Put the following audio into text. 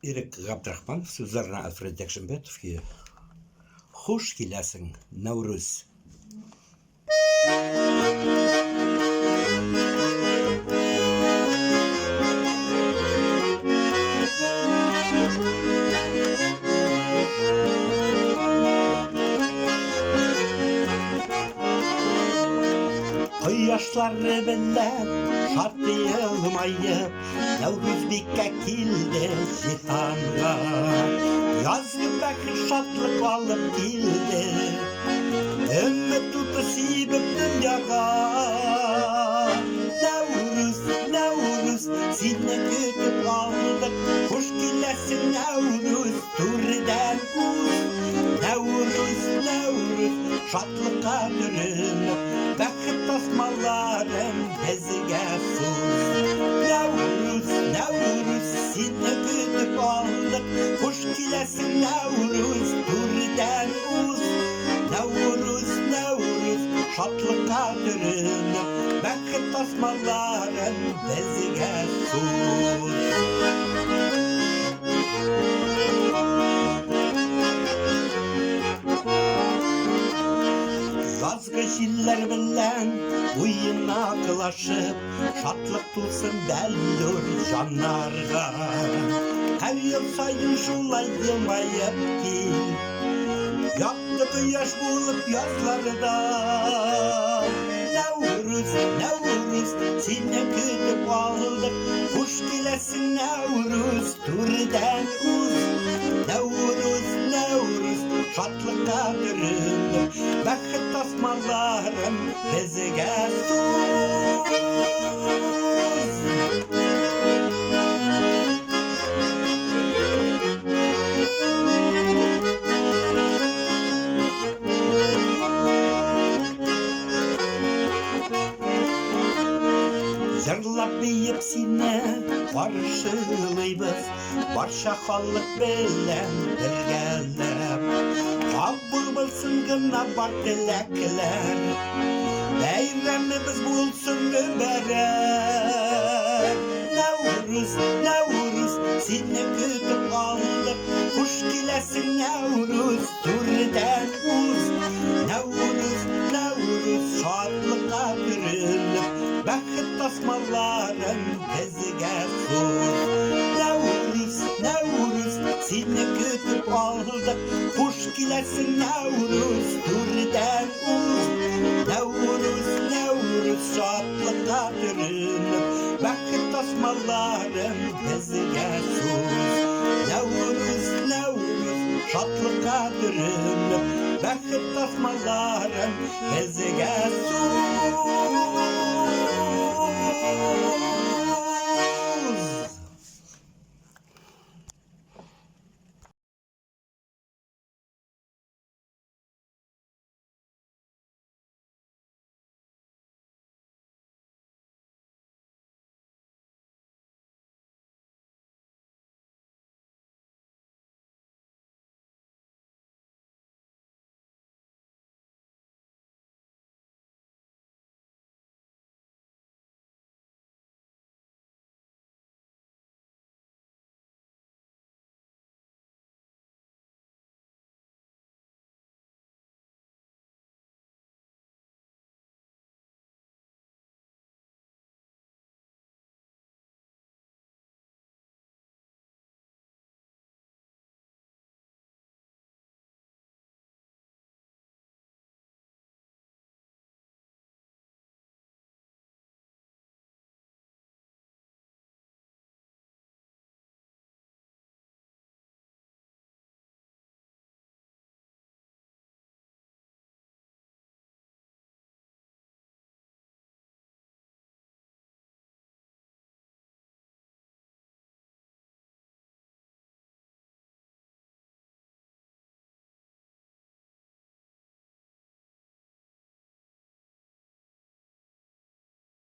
Ирек Габдрахманов сүзләренә Альфред Якшимбетов көе. Хуш киләсең, Нәүрүз! Кояшлары белән шат елмаеп, Нәүрүзбикә килде җиһанга. Язгы бәхет шатлык алып килде. Өмет уты сибеп дөньяга. Нәүрүз, Нәүрүз, сине көтеп алдык. Хуш киләсең, Нәүрүз, түрдән уз. Нәүрүз, Нәүрүз, шатлыкка төренеп, бәхет тасмаларын безгә суз. Нәүрүз, Нәүрүз, сине көтеп алдык, хуш киләсең, Нәүрүз, түрдән уз. Нәүрүз, Нәүрүз, шатлыкка төренеп, бәхет тасмаларын безгә суз. Язгы җилләр белән уена кылашып, шатлык тулсын бәллүр җаннарга. Һәр ел саен шулай елмаеп кил, якты кояш булып язларда. Нәүрүз, Нәүрүз, сине көтеп алдык, хуш киләсең, Нәүрүз, түрдән уз. Нәүрүз, Нәүрүз, шатлыкка төренеп, бәхет тасмаларын безгә суз. Җырлап биеп сине каршылыйбыз, Барча халык белән бергәләп. Кабул булсын гына бар теләкләр, Бәйрәмебез булсын мөбарәк. Нәүрүз, Нәүрүз, сине көтеп алдык, Хуш киләсең, Нәүрүз, түрдән уз. Нәүрүз, Нәүрүз, шатлыкка төренеп, Бәхет тасмаларын безгә суз. Нәүрүз, Нәүрүз, сине көтеп алдык, Хуш киләсең, Нәүрүз, түрдән уз. Нәүрүз, Нәүрүз, шатлыкка төренеп, Бәхет тасмаларын безгә суз. Нәүрүз, Нәүрүз, шатлыкка төренеп, Бәхет тасмаларын безгә суз.